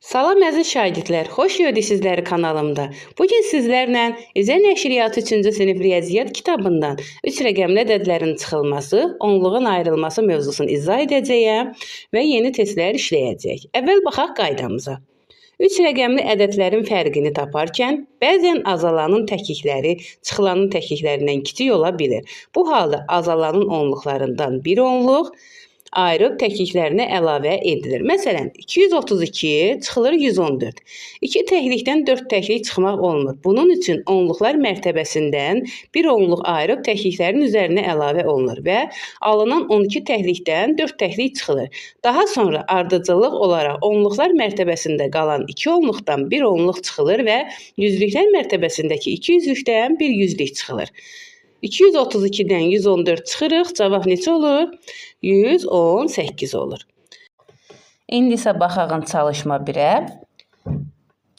Salam əziz şagirdlər, xoş gördük sizləri kanalımda. Bugün sizlərlə İzə Nəşriyyatı 3-cü sinif riyaziyyat kitabından 3 rəqəmli ədədlərin çıxılması, onluğun ayrılması mövzusunu izah edəcəyəm və yeni testlər işləyəcəyik. Əvvəl baxaq qaydamıza. 3 rəqəmli ədədlərin fərqini taparkən bəzən azalanın təklikləri çıxılanın təkliklərindən kiçik ola bilir. Bu halda azalanın onluqlarından bir onluq ayırıb təkliklərinə əlavə edilir. Məsələn, 232 çıxılır 114. 2 təklikdən 4 təklik çıxmaq olmur. Bunun üçün onluqlar mərtəbəsindən bir onluq ayırıb təkliklərin üzərinə əlavə olunur və alınan 12 təklikdən 4 təklik çıxılır. Daha sonra ardıcıllıq olaraq onluqlar mərtəbəsində qalan 2 onluqdan 1 onluq çıxılır və yüzlüklər mərtəbəsindəki 2 yüzlükdən 1 yüzlük çıxılır. 232-dən 114 çıxırıq. Cavab neçə olur? 118 olur. İndi isə baxağın çalışma 1-ə.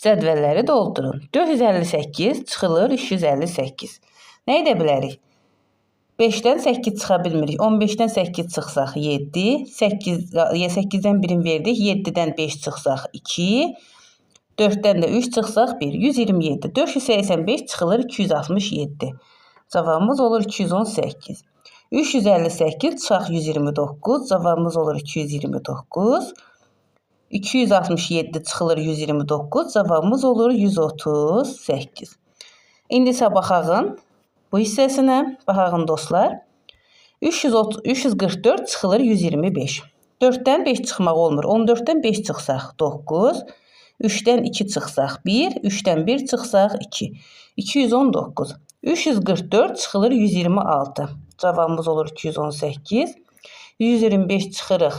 Cədvəlləri doldurun. 458 çıxılır 358. Nə edə bilərik? 5-dən 8 çıxa bilmirik. 15-dən 8 çıxsaq 7, 8-dən 1-in verdik. 7-dən 5 çıxsaq 2, 4-dən də 3 çıxsaq 1. 127. 485 çıxılır 267. Cavabımız olur 218. 358 çıxaq 129. Cavabımız olur 229. 267 çıxılır 129. Cavabımız olur 138. İndi isə baxağın bu hissəsinə. Baxağın dostlar. 344 çıxılır 125. 4-dən 5 çıxmaq olmur. 14-dən 5 çıxsaq 9. 3-dən 2 çıxsaq 1. 3-dən 1 çıxsaq 2. 219. 344 çıxılır 126. Cavabımız olur 218. 125 çıxırıq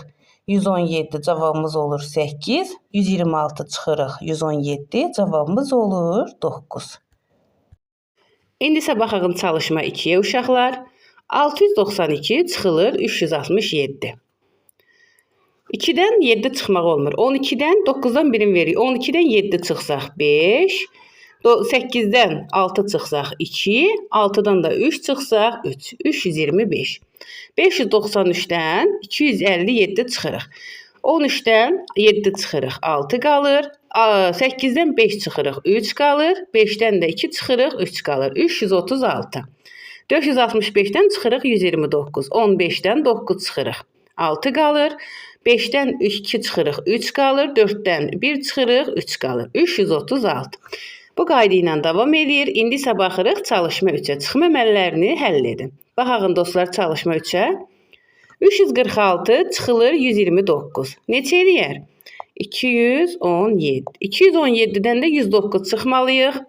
117. Cavabımız olur 8. 126 çıxırıq 117. Cavabımız olur 9. İndi isə baxağın çalışma 2-yə uşaqlar. 692 çıxılır 367. 2-dən 7 çıxmaq olmur. 12-dən 9-dan 1-in veririk. 12-dən 7 çıxsaq 5. 8-dən 6 çıxsaq 2, 6-dan da 3 çıxsaq 3, 325. 593-dən 257 çıxırıq. 13-dən 7 çıxırıq, 6 qalır. 8-dən 5 çıxırıq, 3 qalır. 5-dən də 2 çıxırıq, 3 qalır. 336. 465-dən çıxırıq 129. 15-dən 9 çıxırıq. 6 qalır. 5-dən 2 çıxırıq, 3 qalır. 4-dən 1 çıxırıq, 3 qalır. 336. Bu qayda ilə davam eləyir. İndi isə baxırıq çalışma 3-ə. Çıxma əməllərini həll edin. Baxağın dostlar çalışma 3-ə. 346 çıxılır 129. Neçə eləyər? 217. 217-dən də 109 çıxmalıyıq.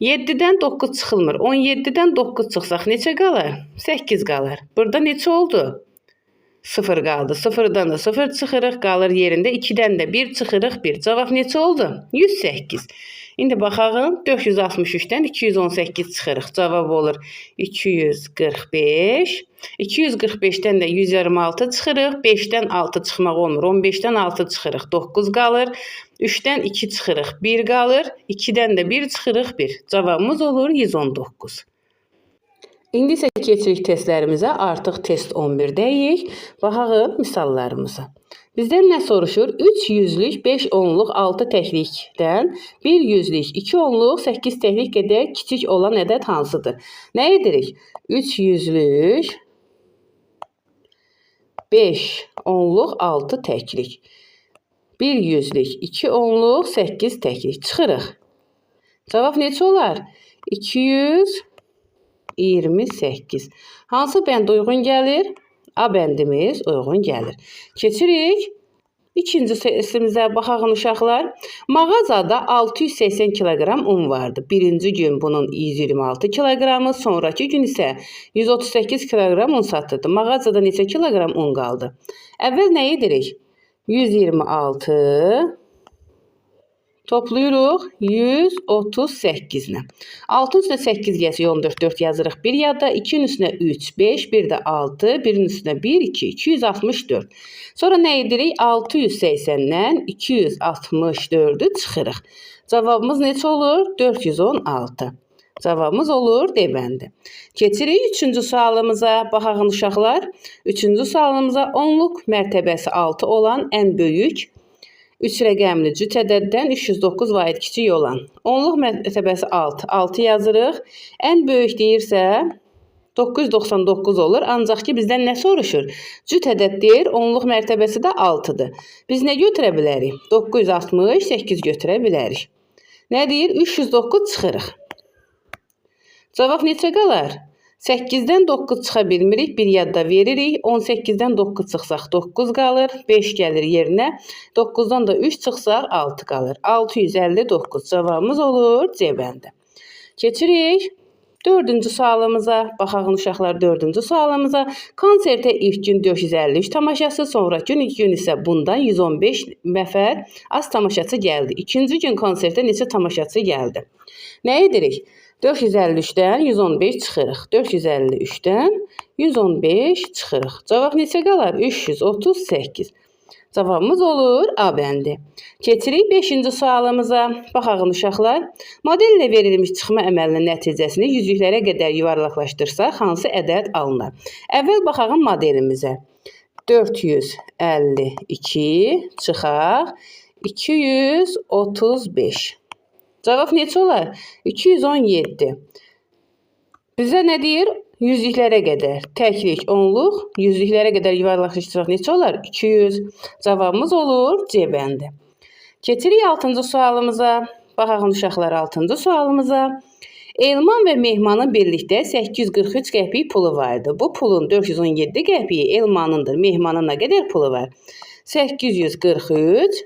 7-dən 9 çıxılmır. 17-dən 9 çıxsaq neçə qalar? 8 qalar. Burada neçə oldu? 0 qaldı. 0-dan da 0 çıxırıq, qalır yerində. 2-dən də 1 çıxırıq, 1. Cavab neçə oldu? 108. İndi baxağın 463-dən 218 çıxırıq. Cavab olur 245. 245-dən də 126 çıxırıq. 5-dən 6 çıxmaq olmur. 15-dən 6 çıxırıq. 9 qalır. 3-dən 2 çıxırıq. 1 qalır. 2-dən də 1 çıxırıq. 1. Cavabımız olur 119. İndi isə keçirik testlərimizə. Artıq test 11-dəyik. Baxağın misallarımıza. Bizdən nə soruşur? 3 yüzlük, 5 onluq, 6 təklikdən 1 yüzlük, 2 onluq, 8 təklik qədər kiçik olan ədəd hansıdır? Nə edirik? 3 yüzlük, 5 onluq, 6 təklik. 1 yüzlük, 2 onluq, 8 təklik. Çıxırıq. Cavab neçə olar? 228. Hansı bənd uyğun gəlir? A bəndimiz uyğun gəlir. Keçirik. İkinci testimizə baxağın uşaqlar. Mağazada 680 kiloqram un vardı. Birinci gün bunun 126 kiloqramı, sonrakı gün isə 138 kiloqram un satıldı. Mağazada neçə kiloqram un qaldı? Əvvəl nə edirik? 126 toplayırıq 138 ilə. 6-ın üstünə 8 gəlsə 14, 4 yazırıq bir yadda. 2-nin üstünə 3, 5, 1 də 6, 1-in üstünə 1, 2, 264. Sonra nə edirik? 680-dən 264-ü çıxırıq. Cavabımız neçə olur? 416. Cavabımız olur D bəndi. Keçirik üçüncü sualımıza. Baxağın uşaqlar. Üçüncü sualımıza onluq mərtəbəsi 6 olan ən böyük 3 rəqəmli cüt ədəddən 309 vahid kiçik olan. Onluq mərtəbəsi 6. 6 yazırıq. Ən böyük deyirsə 999 olur. Ancaq ki, bizdən nə soruşur? Cüt ədəd deyir, onluq mərtəbəsi də 6-dır. Biz nə götürə bilərik? 968 götürə bilərik. Nə deyir? 309 çıxırıq. Cavab neçə qalar? 8-dən 9 çıxa bilmirik, bir yadda veririk. 18-dən 9 çıxsaq 9 qalır, 5 gəlir yerinə. 9-dan da 3 çıxsaq 6 qalır. 659 cavabımız olur C bəndi. Keçirik dördüncü sualımıza. Baxaq uşaqlar dördüncü sualımıza. Konsertə ilk gün 453 tamaşaçı, sonrakı gün isə bundan 115 nəfər az tamaşaçı gəldi. İkinci gün konsertə neçə tamaşaçı gəldi? Nə edirik? 453-dən 115 çıxırıq. 453-dən 115 çıxırıq. Cavab neçə qalar? 338. Cavabımız olur A bəndi. Keçirik 5-ci sualımıza. Baxaq uşaqlar. Modellə verilmiş çıxma əməlinin nəticəsini yüzlüklərə qədər yuvarlaqlaşdırsaq, hansı ədəd alınar? Əvvəl baxaq modelimizə. 452 çıxaq 235. Cavab neçə olar? 217. Bizə nə deyir? Yüzlüklərə qədər. Təklik, onluq, yüzlüklərə qədər yuvarlaqlaşdırsaq neçə olar? 200. Cavabımız olur C bəndi. Keçirik 6-cı sualımıza. Baxaq uşaqlar 6-cı sualımıza. Elman və Mehmanın birlikdə 843 qəpik pulu vardı. Bu pulun 417 qəpiyi Elmanındır. Mehmanın nə qədər pulu var? 843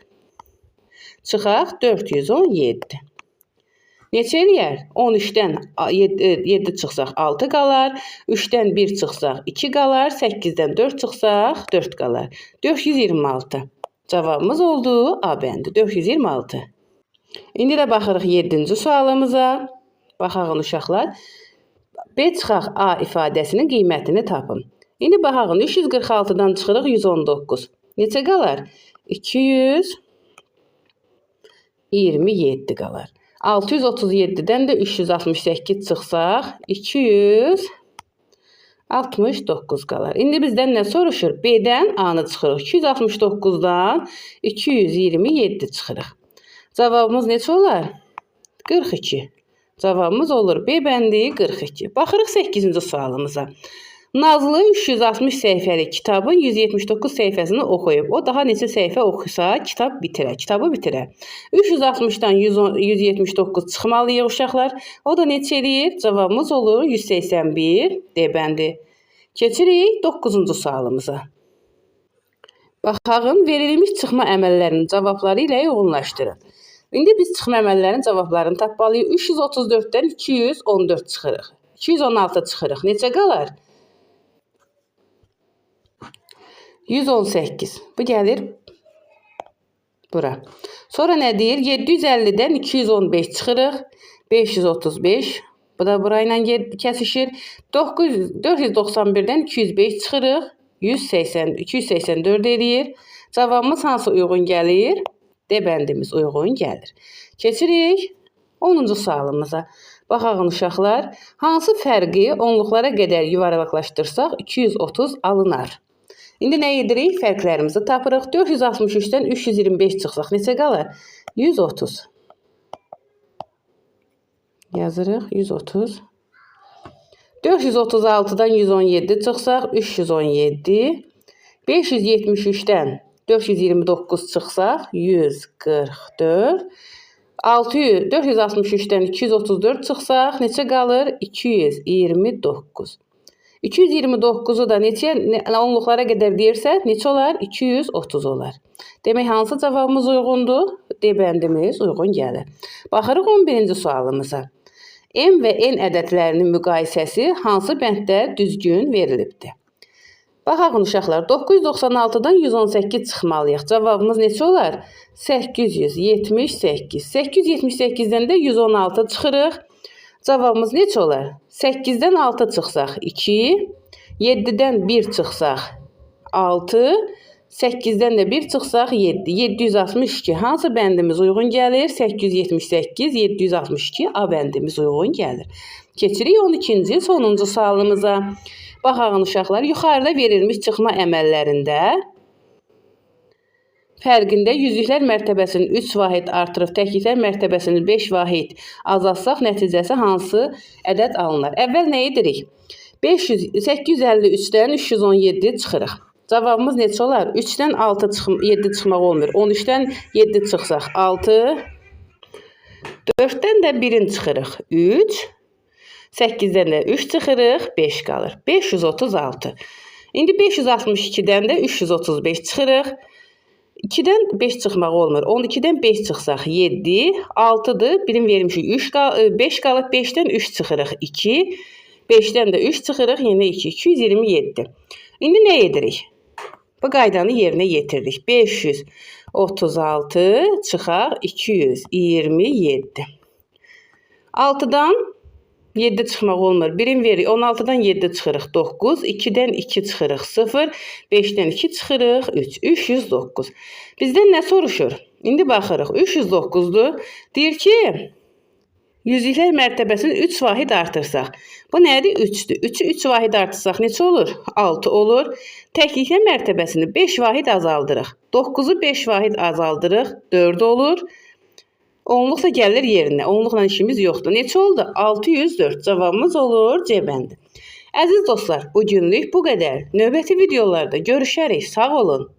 çıxaq 417. Neçə eləyər? 13-dən 7 çıxsaq 6 qalar, 3-dən 1 çıxsaq 2 qalar, 8-dən 4 çıxsaq 4 qalar. 426. Cavabımız oldu A bəndi. 426. İndi də baxırıq 7-ci sualımıza. Baxaq uşaqlar. B çıxaq A ifadəsinin qiymətini tapın. İndi baxaq 346-dan çıxırıq 119. Neçə qalar? 227 qalar. 637-dən də 368 çıxsaq 269 qalar. İndi bizdən nə soruşur? B-dən A-nı çıxırıq. 269-dan 227 çıxırıq. Cavabımız neçə olar? 42. Cavabımız olur B bəndi 42. Baxırıq 8-ci sualımıza. Nazlı 360 səhifəlik kitabın 179 səhifəsini oxuyub. O daha neçə səhifə oxusa kitab bitirər, kitabı bitirər. 360-dan 179 çıxmalıyıq uşaqlar. O da neçə eləyir? Cavabımız olur 181 D bəndi. Keçirik 9-cu sualımıza. Baxağın verilmiş çıxma əməllərinin cavabları ilə uyğunlaşdırın. İndi biz çıxma əməllərinin cavablarını tapmalıyıq. 334-dən 214 çıxırıq. 216 çıxırıq. Neçə qalar? 118. Bu gəlir bura. Sonra nə deyir? 750-dən 215 çıxırıq. 535. Bu da burayla kəsişir. 491-dən 205 çıxırıq. 180, 284 eləyir. Cavabımız hansı uyğun gəlir? D bəndimiz uyğun gəlir. Keçirik 10-cu sualımıza. Baxaq uşaqlar, hansı fərqi onluqlara qədər yuvarlaqlaşdırsaq 230 alınar? İndi nə edirik? Fərqlərimizi tapırıq. 463-dən 325 çıxsaq neçə qalar? 130. Yazırıq 130. 436-dan 117 çıxsaq 317. 573-dən 429 çıxsaq 144. 463-dən 234 çıxsaq neçə qalır? 229. 229-u da neçəyə, onluqlara qədər deyirsə, neçə olar? 230 olar. Demək, hansı cavabımız uyğundur? D bəndimiz uyğun gəlir. Baxırıq 11-ci sualımıza. M və N ədədlərinin müqayisəsi hansı bənddə düzgün verilibdir? Baxaq uşaqlar, 996-dan 118 çıxmalıyıq. Cavabımız neçə olar? 878. 878-dən də 116 çıxırıq. Cavabımız neçə olar? 8-dən 6 çıxsaq 2, 7-dən 1 çıxsaq 6, 8-dən də 1 çıxsaq 7. 762. Hansı bəndimiz uyğun gəlir? 878, 762 A bəndimiz uyğun gəlir. Keçirik 12-ci, sonuncu sualımıza. Baxaq uşaqlar, yuxarıda verilmiş çıxma əməllərində fərqində yüzlüklər mərtəbəsini 3 vahid artırıb, təkliklər mərtəbəsini 5 vahid azaltsaq, nəticəsi hansı ədəd alınır? Əvvəl nə edirik? 853-dən 317 çıxırıq. Cavabımız neçə olar? 3-dən 7 çıxmaq olmur. 13-dən 7 çıxsaq 6. 4-dən də 1-in çıxırıq 3. 8-dən də 3 çıxırıq 5 qalır. 536. İndi 562-dən də 335 çıxırıq. 2-dən 5 çıxmaq olmur. 12-dən 5 çıxsaq 7, 6-dır. 1-in vermişik 3, 5 qalıb 5-dən 3 çıxırıq 2. 5-dən də 3 çıxırıq, yenə 2. 227. İndi nə edirik? Bu qaydanı yerinə yetiririk. 536 çıxaq 227. 6-dan 7 çıxmaq olmur. 1-in veririk. 16-dan 7 çıxırıq 9. 2-dən 2 çıxırıq 0. 5-dən 2 çıxırıq 3. 309. Bizdən nə soruşur? İndi baxırıq. 309-dur. Deyir ki, yüzlüklər mərtəbəsini 3 vahid artırsaq. Bu nədir? 3-dür. 3-ü 3 vahid artırsaq neçə olur? 6 olur. Təkliklər mərtəbəsini 5 vahid azaldırıq. 9-u 5 vahid azaldırıq. 4 olur. Onluq da gəlir yerinə. Onluqla işimiz yoxdur. Neçə oldu? 604. Cavabımız olur C bəndi. Əziz dostlar, bugünlük bu qədər. Növbəti videolarda görüşərik. Sağ olun.